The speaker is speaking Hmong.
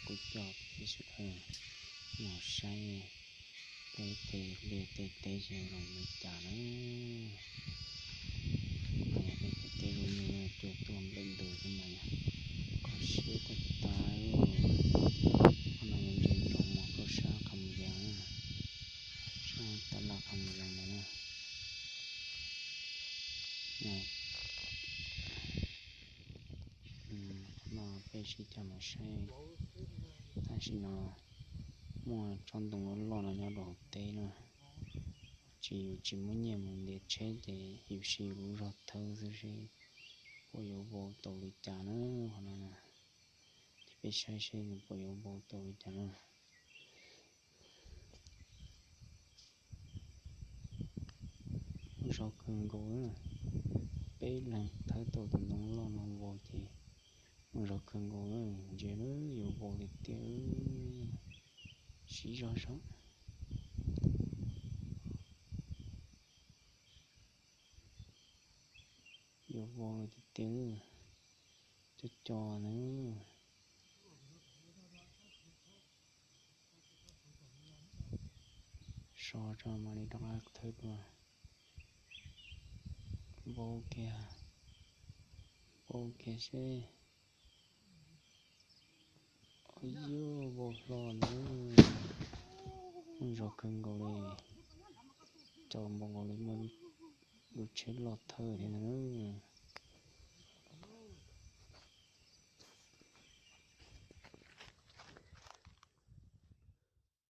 kuj coj peb sawv daws mus saib peb tej liaj tej teb ces zoo li cas na. Peb tej teb zoo li no cua tuaj nplawm ntws xwb mas kho siab tag tag. Qhov no yog ntsia ntsoov mus rau sab Kham Yees, sab tab laj Kham Yees ntawd na. Qhov no peb sib coj mus saib. Tam sim no muaj tsob ntoo loj loj no nyob rau hauv teb na. Tsis, yus tsis muaj nyiaj mus ntiav tsheb ces yus siv yus lub zog thawb xwb seb puas yuav vau tau li cas na. Qhov no ces peb saib seb nws puas yuav vau tau li cas na. Zoo kawg nkaus, peb leeg thawb tau tus ntoo loj no vau ces zoo kawg nkaus, ntsia yuav vau tiag tiag. Siv zog saib, yuav vau tiag tiag. Cov cov na, so tso mam li rov qab thawb dua. Vau kiag, vau kiag seb. Yus vau hlo na, zoo kawg nkaus li, coj npaum nkaus li muaj lub tsheb loj thawb thiab na.